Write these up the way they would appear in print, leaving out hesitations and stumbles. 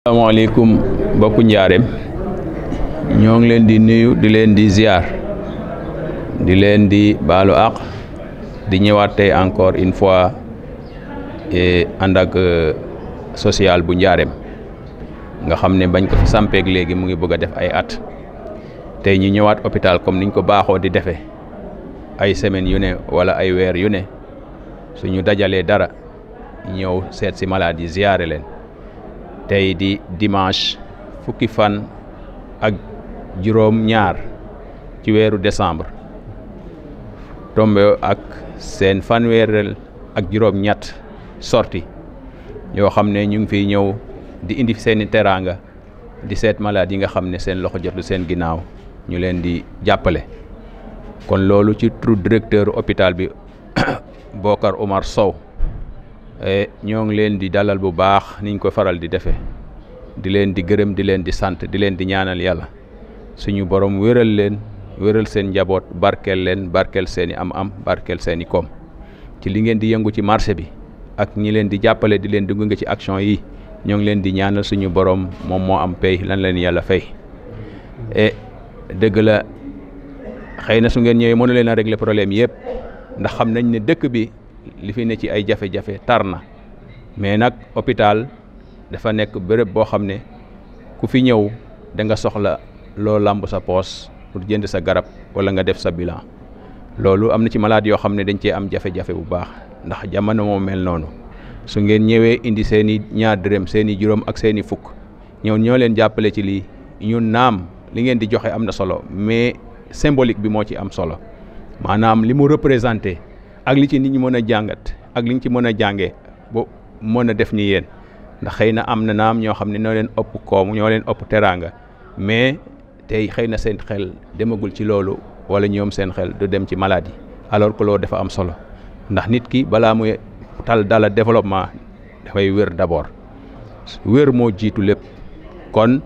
Assalamualaikum mbokku njaareem ñoo ngi leen di nuyu di leen di ziar di leen di baalu àq di ñëwaat tey encore une fois ànd ak social bu njaareem nga xam ne bañ ko fi sampeeg léegi mu ngi bëgg a def ay at tey ñu ñëwaat hôpital comme niñ ko baaxoo di defee ay semaines yu ne wala ay weer yu ne suñu dajalee dara ñëw seet si malade yi ziare leen tey di dimanche fukki fan ak juróom ñaar ci weeru décembre tombe ak seen fanweerel ak juróom ñett sorti yoo xam ne ñu ngi fiy ñëw di indi seeni teraanga di seet malade yi nga xam ne seen loxo jotu seen ginnaaw ñu leen di jàppale kon loolu ci turu directeur hôpital bi Bokar Omar Sow ñoo ngi leen di dalal bu baax niñ ko faral di defee di leen di gërëm di leen di sant di leen di ñaanal yàlla suñu borom wéral leen wéral seen njaboot barkeel leen barkeel seeni am-am barkeel seeni koom ci li ngeen di yëngu ci marché bi ak ñi leen di jàppale di leen di gunge ci action yi ñoo ngi leen di ñaanal suñu borom moom moo am pay lan leen yàlla fay dëgg la xëy na su ngeen ñëwee mënu leen a régler problème yëpp ndax xam nañ ne dëkk bi li fi ne ci ay jafe-jafe tar na mais nag hôpital dafa nekk béréb boo xam ne ku fi ñëw da nga soxla loo lamb sa poos pour jënd sa garab wala nga def sa bilan loolu am na ci malade yoo xam ne dañ cee am jafe-jafe bu baax ndax jamono moo mel noonu su ngeen ñëwee indi seeni ñaar dërëm seeni juróom ak seeni fukk ñoo leen jàppale ci lii ñun naam li ngeen di joxe am na solo mais symbolique bi moo ci am solo maanaam li mu représenté ak li ci nit ñi mën a jàngat ak li ñu ci mën a jàngee ba mën a def ni yéen ndax xëy na am na naam ñoo xam ne ñoo leen ëpp koom ñoo leen ëpp teraanga mais tey xëy na seen xel demagul ci loolu wala ñoom seen xel du dem ci maladie alors que loolu dafa am solo ndax nit ki balaa muy tal dala développement dafay wér d'abord wér moo jiitu lépp kon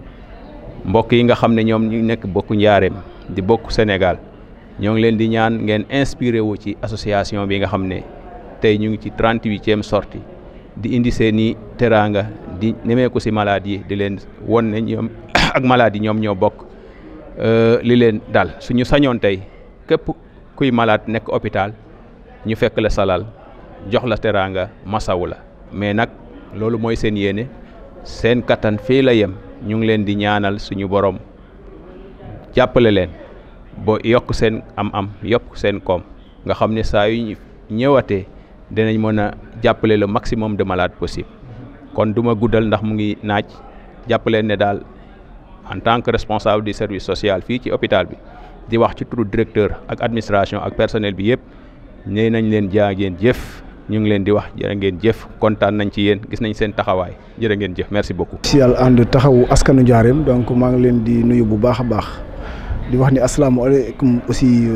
mbokk yi nga xam ne ñoom ñu nekk bokku njaareem di bokk Sénégal ñoo ngi leen di ñaan ngeen inspiré wu ci association bi nga xam ne tey ñu ngi ci 38e sortie di indi seeni teraanga di nemeeku si malade yi di leen won ne ñoom ak malade yi ñoom ñoo bokk li leen dal suñu sañoon tey képp kuy malade nekk hôpital ñu fekk la salal jox la teraanga masawu la mais nag loolu mooy seen yéene seen kattan fii la yem ñu ngi leen di ñaanal suñu borom jàppale leen bo yokk seen am-am yokk seen koom nga xam ne saa yu ñëwatee dinañ mën a jàppale le maximum de malades possible kon du ma guddal ndax mu ngi naaj jàppale ne daal en tant que responsable du service social fii ci hôpital bi di wax ci turu directeur ak administration ak personnel bi yëpp nee nañ leen jaa ngeen jëf ñu ngi leen di wax jërë ngeen jëf kontaan nañ ci yéen gis nañ seen taxawaay jërë ngeen jëf merci beaucoup. social ànd taxawu askanu Njaareem donc maa ngi leen di nuyu bu baax a baax. di wax ni asalaamaaleykum aussi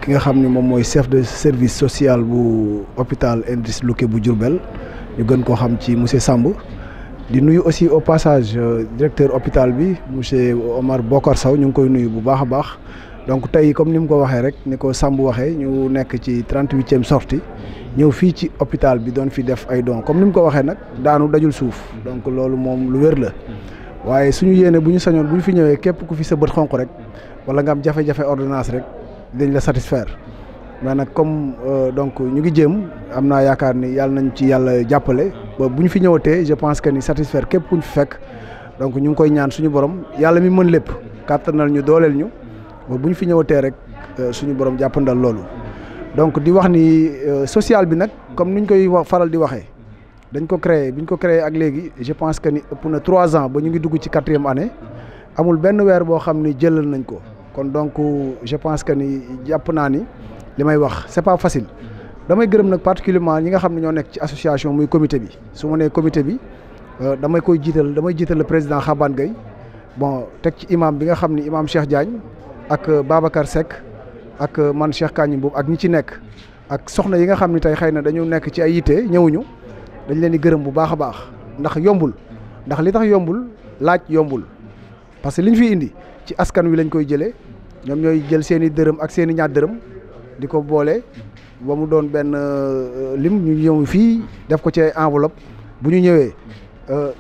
ki nga xam ne moom mooy chef de service social bu hôpital Idriss Louké bu Diourbel ñu gën koo xam ci monsieur Samb di nuyu aussi au passage directeur hôpital bi monsieur Omar Bokar Sow ñu ngi koy nuyu bu baax a baax donc tey comme ni mu ko waxee rek ni ko Samb waxee ñu nekk ci 38e sortie ñëw fii ci hôpital bi doon fi def ay dons comme ni mu ko waxee nag daanu dajul suuf donc loolu moom lu wér la. waaye suñu yéene bu ñu sañoon bu ñu fi ñëwee képp ku fi sa bët xonq rek wala nga am jafe-jafe ordonnance rek dañ la satisfaire mais nag comme donc ñu ngi jéem am naa yaakaar ni yàlla nañ ci yàlla jàppale ba bu ñu fi ñëwatee je pense que ni satisfaire képp ku ñu fi fekk donc ñu ngi koy ñaan suñu borom yàlla mi mën lépp kàttanal ñu dooleel ñu ba bu ñu fi ñëwatee rek suñu borom jàppandal loolu. donc di wax ni social bi nag comme ni ñu koy faral di waxee. dañ ko créé bi ñu ko créé ak léegi je pense que ni ëpp na 3 ans ba ñu ngi dugg ci 4e année amul benn weer boo xam ni jëlal nañ ko kon donc je pense que ni jàpp naa ni li may wax c'est pas facile damay gërëm nag particulièrement ñi nga xam ne ñoo nekk ci association muy comité bi su ma nee comité bi damay jiital le président Xabane Gueye bon teg ci imam bi nga xam ni imam Cheikh Diagne ak Babacar Seck ak man Cheikh Kandji Mboup ak ñi ci nekk ak soxna yi nga xam ni tey xëy na dañu nekk ci ay yitte ñëwuñu. dañ leen di gërëm bu baax a baax ndax yombul ndax li tax yombul laaj yombul parce que liñ fi indi ci askan wi lañ koy jëlee ñoom ñooy jël seen i dërëm ak seen i ñaar dërëm di ko boole ba mu doon benn lim ñu ñëw fii def ko ci ay enveloppe bu ñu ñëwee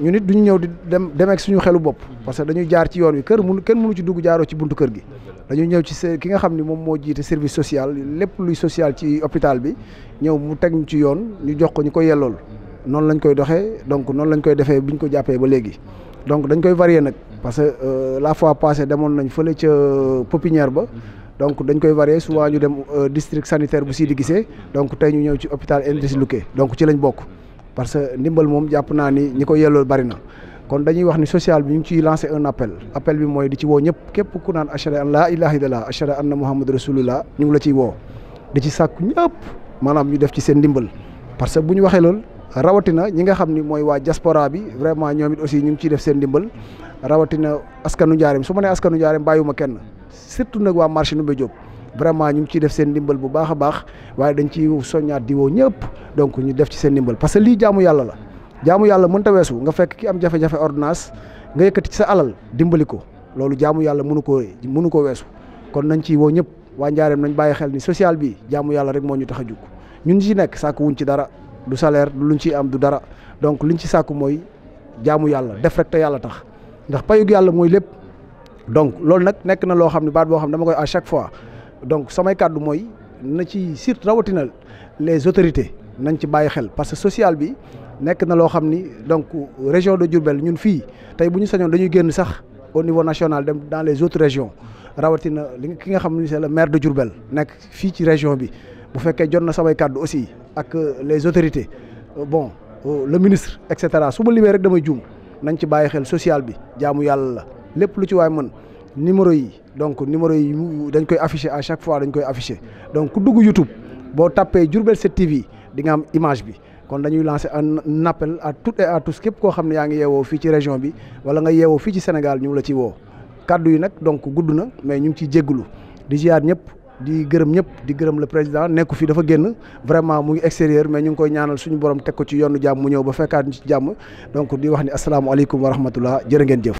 ñu nit duñu ñëw di dem ak suñu xelu bopp parce que dañuy jaar ci yoon wi kenn mënu ci dugg jaaroo ci buntu kër gi dañuy ñëw ci ki nga xam ni moom moo jiite service social lépp luy social ci hôpital bi ñëw mu teg ñu ci yoon ñu jox ko ñu ko yellool noonu lañ koy doxee donc noonu lañ koy defee bi ñu ko jàppee ba léegi donc dañ koy varier nag parce que la fois passée demoon nañ fële ca pépinière ba donc dañ koy varier souvent ñu dem district sanitaire bu Sidi Guissé donc tey ñu ñëw ci hôpital Idriss Luque donc ci lañ bokk parce que ndimbal moom jàpp naa ni ñi ko yellool bari na kon dañuy wax ni social bi ñu ngi ciy lancer un appel bi mooy di ci woo ñëpp képp ku naan ashhadu an laa ilaaha illallaah ashhadu anna muhammadu rasulullah ñu ngi la ciy woo di ci sàkku ñëpp maanaam ñu def ci seen ndimbal parce que bu ñu waxee loolu rawatina ñi nga xam ni mooy waa diaspora bi vraiment ñoom it aussi ñu ngi ciy def seen ndimbal rawatina askanu Njaareem su ma nee askanu Njaareem bàyyiwuma kenn surtout nag waa marché Ndoumbé Diop vraiment ñu ngi ciy def seen ndimbal bu baax a baax waaye dañ ciy soññaat di woo ñëpp donc ñu def ci seen ndimbal parce que lii jaamu yàlla la jaamu yàlla mënta weesu nga fekk ki am jafe-jafe ordonnance nga yëkkati ci sa alal dimbali ko loolu jaamu yàlla mënu ko weesu kon nañ ciy woo ñëpp waa Njaareem nañ bàyyi xel ni social bi jaamu yàlla rek moo ñu tax a jug ñun ci nekk sàkku wuñ ci dara du salaire du luñ ciy am du dara donc liñ ci sàkku mooy jaamu yàlla def rek te yàlla tax ndax payug yàlla mooy lépp donc loolu nag nekk na loo xam ne baat boo xam ne dama koy à chaque fois donc samay kàddu mooy na ci surtout rawatina les autorités nañ ci bàyyi xel parce que social bi nekk na loo xam ni donc région de Diourbel ñun fii tey bu ñu sañoon dañuy génn sax au niveau national dem dans les autres régions rawatina ki nga xam ni c'est le maire de Diourbel nekk fii ci région bi bu fekkee jot na samay kàddu aussi ak les autorités bon le ministre et cetera su ma limee rek damay juum nañ ci bàyyi xel social bi jaamu yàlla la lépp lu ci waay mën numéro yi dañ koy afficher à chaque fois dañ koy afficher donc ku dugg YouTube boo tapé Diourbel 7 TV di nga am image bi kon dañuy lancer un appel à toutes et à tous képp koo xam ne yaa ngi yeewoo fii ci région bi wala nga yeewoo fii ci Sénégal ñu ngi la ci woo kaddu yi nag donc gudd na mais ñu ngi ciy jégalu di ziar ñëpp di gërëm ñëpp di gërëm le président nekku fi dafa génn vraiment mu ngi extérieur mais ñu ngi koy ñaanal suñu borom teg ko ci yoonu jàmm mu ñëw ba fekkaat ñu ci jàmm donc di wax ni asalaamaaleykum wa rahmatullah jërë ngeen jëf.